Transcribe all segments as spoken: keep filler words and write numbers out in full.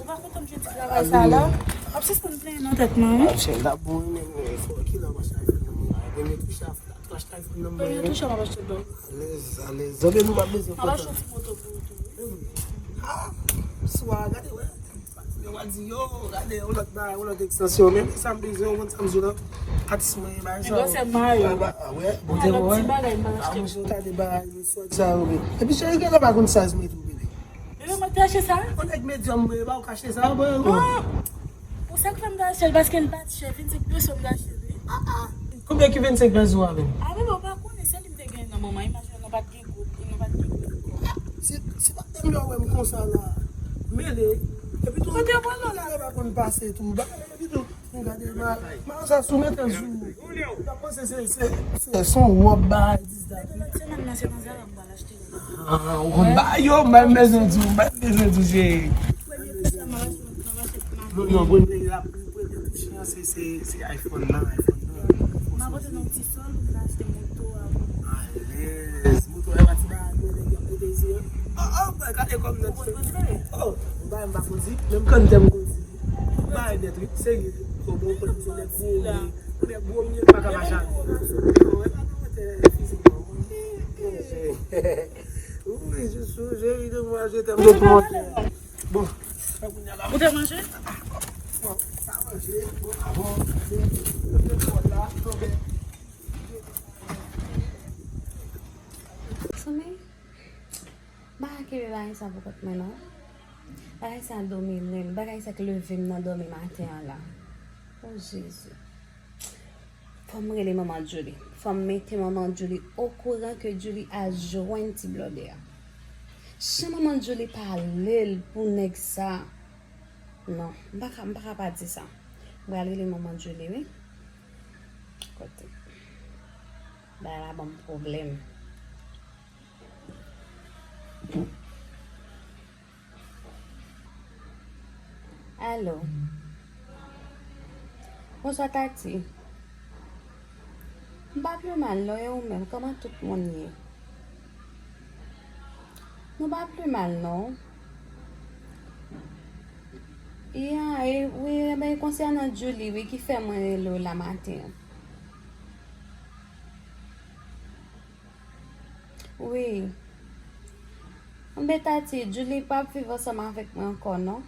Ou pa kontan m jodi travay sa la. Ap sispann plenyen nan tèt mwen, wi. Premye touche, m ap achte dlo. Alèz, alèz. Zanmi, nou pa bezwen kontan. Ah, swa, gade, wè. Yo va di, yo, gade, yon lòt bagay, yon lòt ekstansyon. Men sa m bezwen, ou konn sa m di w la. Atis mwen, bagay sa. Nèg yo se mayo. Ah, wè, bon, ti bagay, m pa achte. Ah, monchè, ou ta de bagay, men swa di sa, yo, men. Epi, cheri, gen lè pa konn size mwen tou, bebe. Bebe, mwen te achte sa? Yon nèg medyòm, mwen, ba ou ka achte sa, mwen. Non. Ou sa k fè m ta achte l, paske l pa t chè, vennsenk peso m ta achte l, wi. Ah, ah. Konbyen ki vennsenk peso a menm? Ah, bebe, ou pa konnen, se li m te gen nan moman, imajine nou pa t gen gwoup, nou pa t gen gwoup. Se, se pa tèm lè w wè m konsa la. Mele. Epi tou, kote yo pran lò la? Yo pa konn pase tou. Ba, epi tou, gade, ma, ma sa sou mete l sou. Ou ta panse se, se, se, se yon wòb bagay dis dat. Depi lòt semèn nan, se nan Zara m pral achte yo. Ah, ou konn ba yo, m pa bezwen di w, m pa bezwen di w, cheri. Non, non, premye la, premye touche an, se, se, se iPhone nan, iPhone nan. M a pote nan ti sòl, m ta achte moto a. Alèz, moto a, pa ti bagay, mwen, nèg yo pote isi, hein. Oh, oh, boy, gade kòm nèg. Oh, m pa, m pa kondi, menm kanntè m kondi. M pa nèt, wi, serye. Oh, bon, konn se nèg gwo, wi. Nèg gwo, m pa ka mache avè l. Oh, e pa nan motè fizik, non. Wi, je suis, je vis de moi, je t'aime de tout mon cœur. Bon, fè kounye a la. Ou te manje? Bon, sa manje, bon, bon, se, se, se, la, tonbe. Zanmi, m pa ka kenbe bagay sa pou kont mwen, non. Bagay sa domine m, bagay sa k leve m nan dòmi maten an la. O Jezi. Fò m rele manman Djouly. Fò m mete manman Djouly okouran ke Djouly al jwenn ti blòdè a. Jan manman Djouly pale l pou nèg sa. Non, m pa ka, m pa ka pa di sa. M pral rele manman Djouly, wi. Kote. Bagay la ban m pwoblèm. Alo. Bonswa, Tati. M pa pi mal non, e ou menm, kòman tout moun ye? Nou pa pi mal non. Ya, e, wi, e ben, konsènan Julie, wi, ki fè mwen rele w la maten an. Wi. Anben, Tati, Julie p ap viv ansanm avèk mwen ankò non.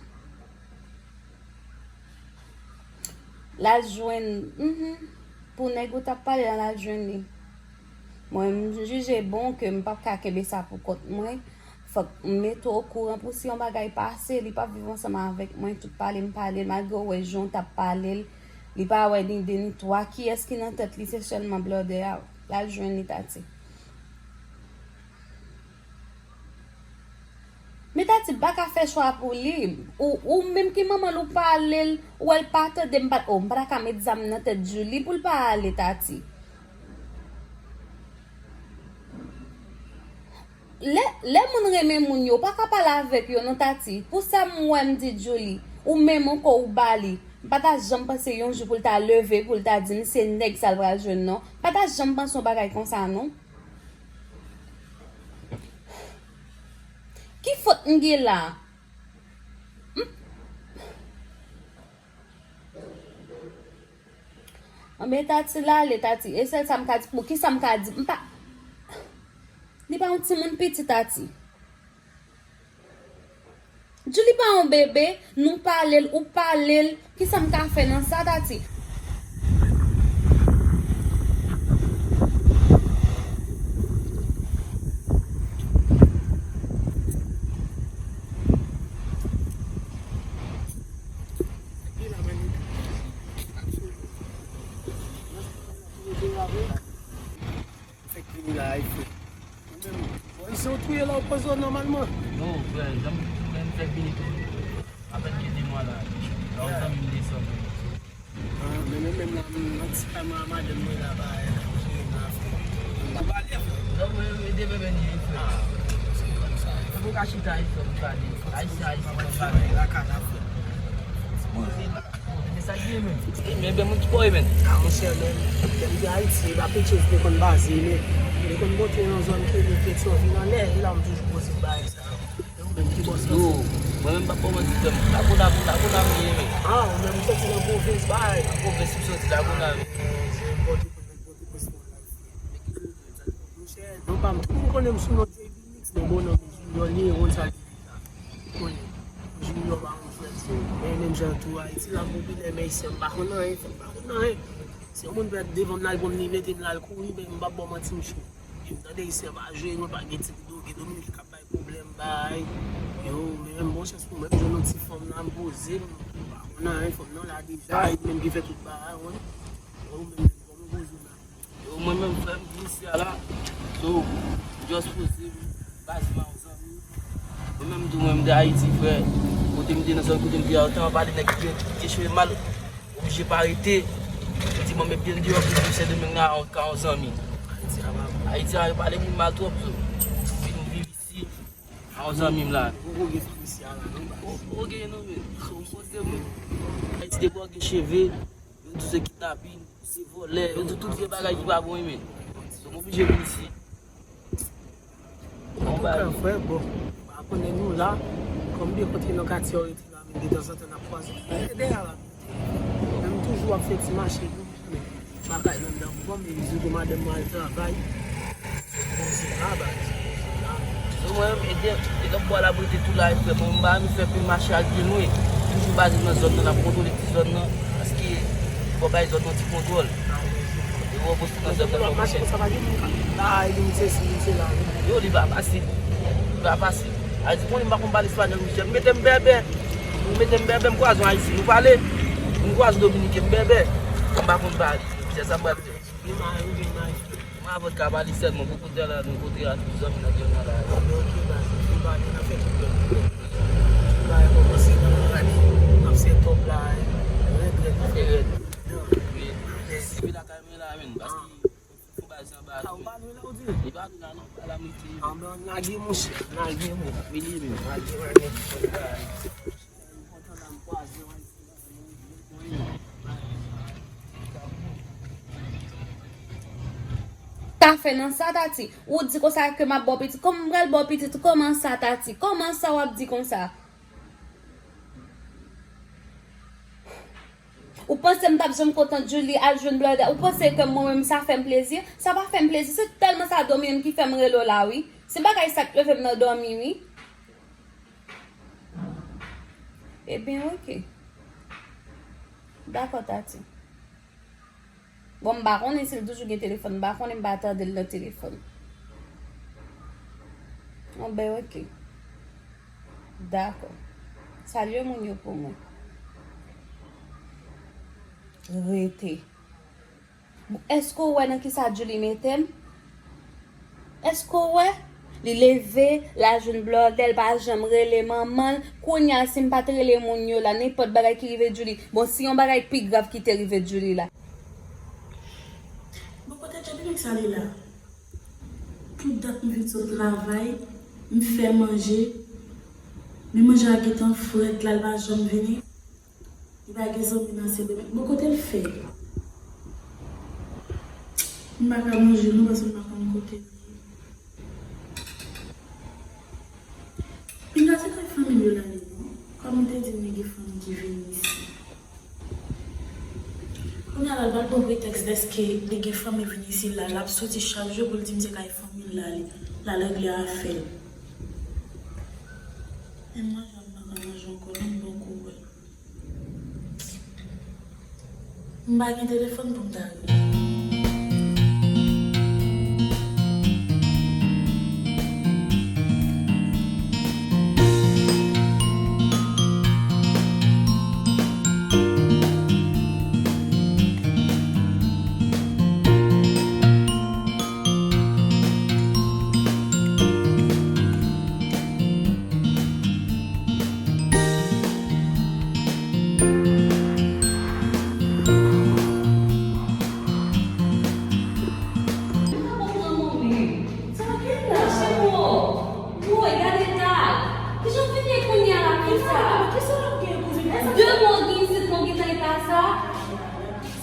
L al jwenn, mhm, pou nèg ou t ap pale a, l al jwenn li. Mwen, m jije bon ke m p ap ka kenbe sa pou kont mwen. Fòk m mete w okouran pou si yon bagay pase, li p ap viv ansanm avèk mwen, tout pale m pale l, malgre w wè jan w t ap pale l, li pa wè ni de ni twa, kiyès ki nan tèt li, se sèlman blòdè a, l al jwenn li, Tati. Men Tati, m pa ka fè chwa pou li. Ou, ou menm ki manman l, ou pale l, ou wè l pa tande, m pa, oh, m pa ta ka met zam nan tèt Julie pou l pa ale, Tati. Lè, lè moun renmen moun yo, ou pa ka pale avèk yo non, Tati. Pou sa m wè m di Julie, ou menm ankò ou ba li. M pa ta janm panse yon jou pou l ta leve, pou l ta di m se nèg sa l pral jwenn non. M pa ta janm panse yon bagay konsa non. Ki fòt m gen la? M- Anben, Tati, l ale, Tati. E sèl sa m ka di, pou ki sa m ka di? M pa, li pa yon timoun piti, Tati. Julie pa yon bebe, nou pale l, ou pale l. Ki sa m ka fè nan sa, Tati? Fèk vini la, ay frè. Ou menm, bon, isi w touye la, w poze w nòmalman. Non, frè, jan m, jan m fèk vini tou. Apèn gen de mwa la. La, yon zanmi m desann. Ah, men mwen menm la, m nan ti kay mwen a madanm mwen la, ba, jere m la, frè. M pa pale, frè. Non, mwen, mwen, de bebe ni, frè. Ah, se konsa. Mwen pou ka chita, frè, m pale. Ayisyen, ayisyen, m pale. Lakay la, frè. Poze la. Men sa k gen, men. Men, men, moun ki bò e, men. Ah, monchè, men, lè m te Ayiti, e pa Petye m te konn baze, men. M te konn monte nan zòn Kele, Petyonvil anlè, e la m toujou poze bagay sa yo. E ou menm ki bòs la? Yo, mwen menm m p ap ba w manti, frè m. Lagonav, Lagonav m ye, men. Ah, ou menm ou soti nan pwovens, bay. Nan pwovens m soti, Lagonav. Ah, men, se Pòtoprens, Pòtoprens, non, la. Monchè, non pa m tou, ou konnen m sou non J B Mix, men bon, non, men Junior li ye, ou konn sa l ye deja. Ou konnen. Junior pa yon jwèt, so, men menm jan tou, Ayiti la popilè, men isi, m pa konn anyen, m pa konn anyen. Si yon moun pèt devan m, l al pran m, li mete m, l al kouri, men m p ap ba w manti, m cho. E m tande isi, pa jwe, mwen pa gen ti doge, Dominik k ap bay pwoblèm, bay. Yo, men menm bon chans pou mwen, m jwenn yon ti fanm la, m poze m, m pa konn anyen, fanm nan la deja, e li menm ki fè tout bagay, wi. Yo, men menm kòman poze m la. Yo, mwen menm, frè m, vin isi a la. So, m just poze m, baz m a yon zanmi. Mwen menm tou, mwen, m te Ayiti, frè. Kote m te nan zòn, kote m te a, tan pale nèg ki te, ki te cheve mal, oblije pa rete. M di, mwen, men byen deyò, pou m Sendomeng la, ka yon zanmi. Ayiti a, yo pale moun mal twòp, so. Vin viv isi, a yon zanmi m la. Ou, ou gen fanm isi a la, non, baz? Ou, ou gen, non, men. Ou poze, men. Ayiti, depi w gen cheve, yo di se kidnapin. Se vòlè, yo di tout vye bagay ki pa bon, wi, men. Donk, oblije vin isi. Antouka, frè, bon, m pa konnen nou la, kòm de kote nan katye w rete la, men detanzantan n ap kwaze. Rete dèyè la. Men m toujou ap fè ti mache pou m, men m pa ka al anndan pou kò m, men m di pou madanm mwen al travay. Bon, se la, baz. Yo, mwen menm, e de, e lòt bò a l ap rete tou la, e frè, mwen, m pa renmen fè pil mache ak de nou, e toujou baze nan zòn nan, n ap kontwole ti zòn nan, paske fò bay zòn nan ti kontwòl. E wè, poste nan zòn nan, mache konsa, pa gen moun ka bay, li se si, li se la, wi. Yo, li pa fasil. Li pa fasil. A di, bon, li m pa konn pale espanyòl, monchè. M mete m bèbè. M mete m bèbè, m kwaze yon Ayisyen. Nou pale, m kwaze Dominiken, m bèbè. M pa konn pale. Se sa m pral fè. Li mal, li mal. Mwen avè w t ka pale sèlman, pou kounye a la, nou kote a, tout zanmi nan zòn nan la. Anben, ok, baz, nou fin pale, n ap fè tout lòt. Bagay kòmanse nan rale, n ap set up la, rèd, rèd. Trè rèd. Wi. Si vin lakay mwen la, men, paske fò baz anba. A, ou pa lwen la, ou di? Li pa lwen la, non, pa la, mwen te. Anben, lage, monchè, lage, men. Wi, li, men. Lage, lage. Kontan la, m kwaze w. Sa fè nan sa, Tati? Ou di konsa ke m ap ba w pitit. Kòman m pral ba w pitit? Kòman sa, Tati? Kòman sa w ap di konsa? Ou panse m t ap janm kontan Julie al jwenn blòdè? Ou panse ke mwen menm sa fè m plezi? Sa pa fè m plezi, se tèlman sa dòmi menm ki fè m rele w la, wi. Se bagay sa k leve m nan dòmi, wi. Ebyen, oke. Dakò, Tati. Bon, m pa konnen si l toujou gen telefòn, m pa konnen, m pa tande l nan telefòn. Bon, ben, oke. Dakò. Salye moun yo pou mwen. Rete. Èske w wè nan kisa Julie mete m? Èske w wè? Li leve, l al jwenn blòdè, l pa janm rele manman l. Kounye a, si m pa t rele moun yo la, nenpòt bagay ki rive Julie. Bon, si yon bagay pi grav ki te rive Julie la. Bon, kote Djabinèk sa li la? Tout dat m vin sot travay, m fè manje, men manje a gentan frèt la, l pa janm vini. Li pa gen zanmi nan Sendomeng. Bon, kote l fè? M pa ka manje non, paske m pa konn kote l ye. Pinga se kay fanmi l yo l ale non. Kòm m te di w, li gen fanmi ki vini isi. Kounye a la, l pral pran pretèks dèske li gen fanmi vini isi la, l ap soti chak jou pou l di m se kay fanmi l l ale, l al regle afè l. Menm manje a m pa ka manje ankò non, m poko wè. M pa gen telefòn pou m ta rele. Sa gen la. Woy, gade eta. Kijan w vini kounye a la konsa? Kisa w ap gen koze? De mwa w gen isit, mwen gentan eta sa.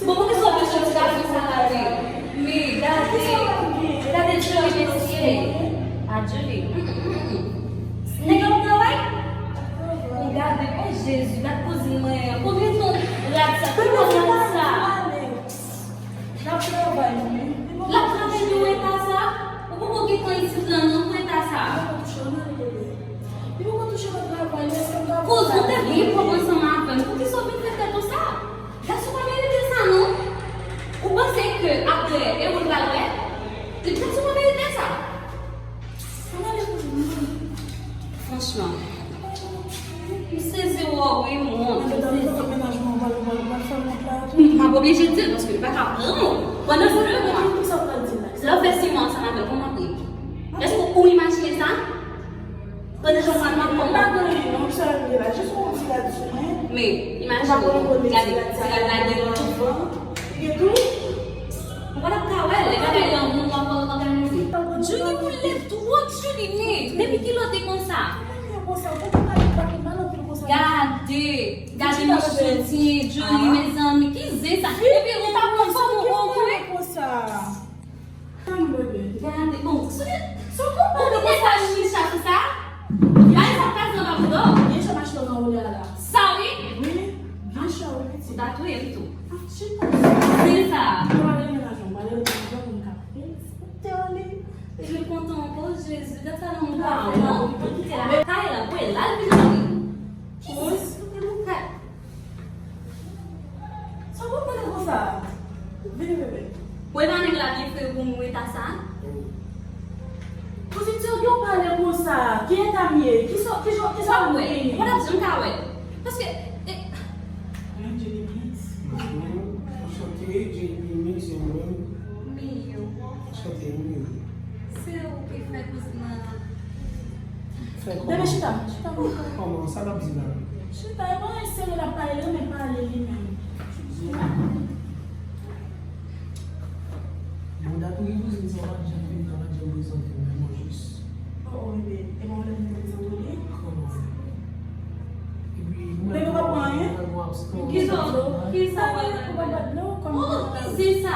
Bon, poukisa w te soti gason sa la wi? Men gade, gade Julie, mesye. A Julie. Mm, mm, mm, mm. Nèg la p ap travay? Gade, o Jezi, gade kouzin mwen an. Konbyen tan rad sa? Ki bon rad sa? L ap travay, wi. L ap travay nan eta sa? Ou poko gen tan isit la, non, pou eta sa. Kouz, ou te byen pwòp ansanm avè m. Poukisa w vin fè tèt ou sa? Gason pa merite sa, non. Ou panse ke apre, e ou l pral wè? Gason pa merite sa. Franchman. M sezi wè w wi, moun. M sezi. M ap oblije di l, paske li pa ka pran w. Pandan se de mwa. Lè w fè sis mwa ansanm avè l, kòman w ap ye? Èske ou imajine sa? Pandan jan w ap ap kòman? Men, imajine, gade, ti rad la gen yon tou. Ou pa t ap ka wè l, lè gade lanmou w ap òganize. Julie, ou lèd twòp, Julie, men, depi kilè w te konsa? Gade, gade yon soutyen, Julie, mezanmi, ki zen sa? Epi ou pa pran fanm ou omwen. Gade, bon, sou, sou konprann ou konsa chicha sou sa? Ay, sa pa zan pa pou dò. Gen chan mache nan woulè a la. Sa wi? Wi, gen chan wi pitit. Ou ta touye m tou. Ah, chita. Se sa. Mwen pa renmen lajan, mwen renmen lajan pou m ka fè. Te ale. Li kontan ankò, Jezi. Gad sa nan moun pa an. Mwen kite lakay la, pou l al vin jwenn. Ki kote nou fè? Sa w konn pale konsa? Vini, bebe. Ou e pa nèg la byen fre pou mwen eta sa? Kouzen, ti yo pale konsa. Ki eta m ye? Ki sa, ki jan, ki sa w genyen? Mwen ap janm ka wè. Paske, e, Mwen J B Mix. Bonjou. Anchante, J B Mix, e ou menm? Miyò. Anchante, Miyò. Se ou ki fè kouzin nan. Fè kòman? Bebe, chita, chita, mwen. Kòman? Sa l ap di la? Chita, e pa yon sèl l ap pale, li renmen pale li menm. Bon, dat ou gen kouzin sa, w pa t janm vini, w pa t janm prezante m, men mwen jis. Oh, oh, bebe, e pa ou menm ki prezante w li? Kòman? Epi, ou menm, bebe, w pa pran anyen? Ou menm, w ap stan. Kisa, kisa w ap pran? Ou pa bat dlo, kòman? Oh, ki zen sa?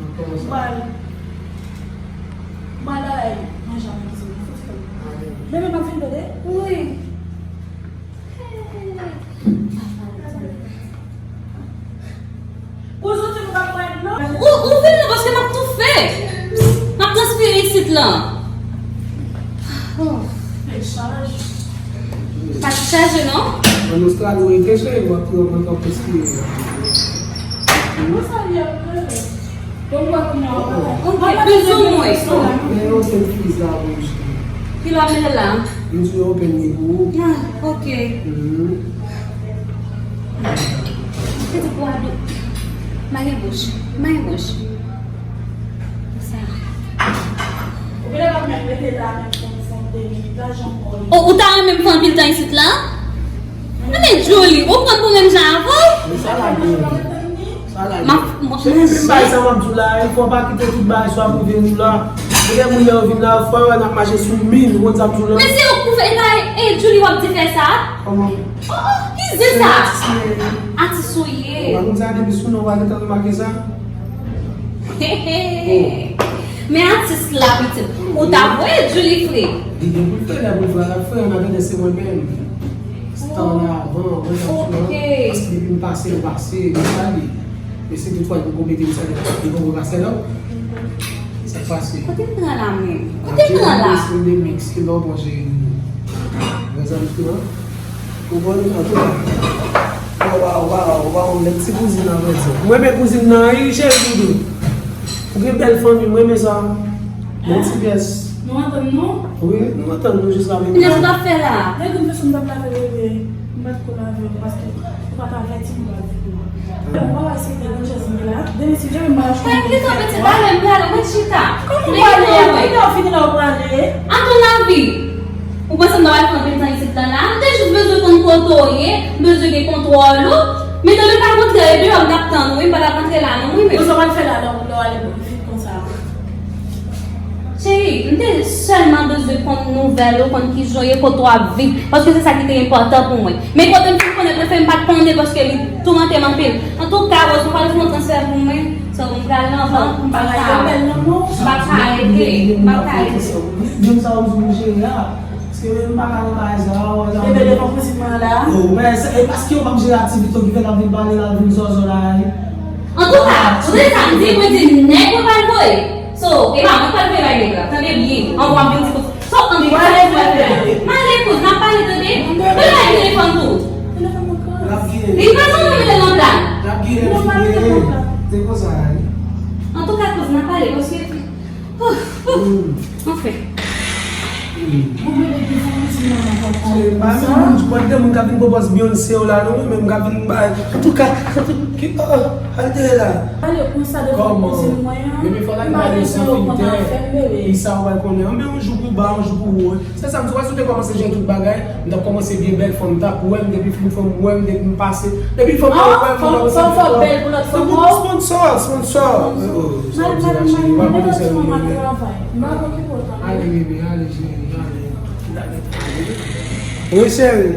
Mwen, mwen bagay manje a midi. Bebe, m ap vin tande. Wi. Ou, ou vin la paske m ap toufe. M ap transpire isit la. Oh. Pa t chaje, non? An Ostrali, ou enteje, w ap pran, pran, pran, pran. Mwen sa li ap fè. Bon, m wè kounya w ap fè. Ok, plis ou mwens. Men yon sèl friz la, bouch. Ki lè w ap mete la? M di yo open li pou ou. Ah, ok. Mhm. Pitit pou ado. Mare bouch. Mare bouch. Sa. Ou genlè pa mèt mete la menm fon, fon de minit la, jan kò li. O, ou ta renmen m fè anpil tan isit la? Anben, Julie, ou konn pou menm jan avè w? Men sa lage. Sa lage. M ap, m ap, Cheri, m bay sa m ap di w la, fò w pa kite tout bagay sou ap rive nou la. Gen moun lè yo vin la, fò yo wè n ap mache sou min, ou konn sa m di w la. Men se ou k pou fè, e pa, e Julie w ap di fè sa? Kòman? Oh, oh, ki zen sa? Atis ou ye. Ou pa konn sa depi sou non, ou pa gentan remake sa? Men atis la, pitit. Ou ta voye Julie fre. Li gen pou l fre, lè pou l fre, l ap fre, an atandan se mwen menm. Tan an avan, mwen t ap sou nan, paske depi m pase, m pase, m sali. Men si toutfwa li poko mete m sali, li poko kase non. Sa k pase? Kote m pran la menm? Kote m pran la? Mix, mix, ki lè w bon cheri. Mezanmi, tou, hein? Ou bon, antouka. Waw, waw, waw, nèg ti kouzin nan, mwen di. Mwen renmen kouzin nan, wi, cheri doudou. Ou gen bèl fanmi, mwen renmen sa. Bon ti pyès. Nou antann nou? Wi, nou antann nou jis la menm. Kiyès ou t ap fè la? Lè gen fè sa m t ap lave bebe, m pa t ko lave l paske ou pa t avèti m lave l. Mwen pa wè se te nan chèz mwen la. Demen si Jerry m pa jwenn. Hey, kite pitit la, lè m prale, mwen chita. Kòman w prale? Kòman w fini la w prale? A ton avi, ou panse m ta pral pran anpil tan isit la la? M te jis bezwen konn kote w ye, m bezwen gen kontwòl ou. Men tanpri pa rantre deyò, m t ap tann ou, wi, m pa t ap rantre la non, wi, men. Bon, sa w pral fè la, lè w, lè w ale pou vit konsa? Cheri, m te sèlman bezwen konn nouvèl ou, konn kijan w ye, kote w ap viv, paske se sa ki te enpòtan pou mwen. Men kote m fin konnen prefe m pa t konnen paske li toumante m anpil. Antouka, Rose, ou pral fè yon transfè pou mwen? So, m pral nan bank, m pa ka, m pa ka rete, m pa ka rete. Menm sa w di pou jere a, paske menm m pa ka nan bagay sa, w wè sa. Bebe devan kouzin mwen an la. Oh, men se, e paske yo p ap jere aktivite w ki fè l ap vin pale, l ap vin zòzò la, wi. Antouka, ou tande sa m di, mwen di nèg mwen pral voye. So, e pa mwen k pral voye bay nèg la. Tande byen. An w ap vin di konsa. So, anvi pale pou pale. M ale kouz, n ap pale tande. Mwen bay telefòn tou. Li pa janm mete nan plat. Antouka, kouz, n ap pale paske, oh, oh, anfen. Bon, bebe, ki fè yon ti manman konsa. Pandan moun k ap vin pwopòz Beyoncé yo la, non, men m k ap vin bay. Antouka, ki, oh, oh, al dèyè la. Pale konsa devan kouzin mwen an. Bebe, fò l al bay yo san filtè. Ki sa w pral konnen? Anben, yon jou pou ba, yon jou pou wo. Se sa m di w, wè, si w te kòmanse jwenn tout bagay, m t ap kòmanse byen bèl, fanm t ap wè m, depi fanm wè m, depi m pase, depi fanm wè m, fanm kòmanse fè sponsor, sponsor. Oh, sa w di la, cheri, w ap mete sèl mwen. Ale, bebe, ale, cheri, ale. Wi, cheri.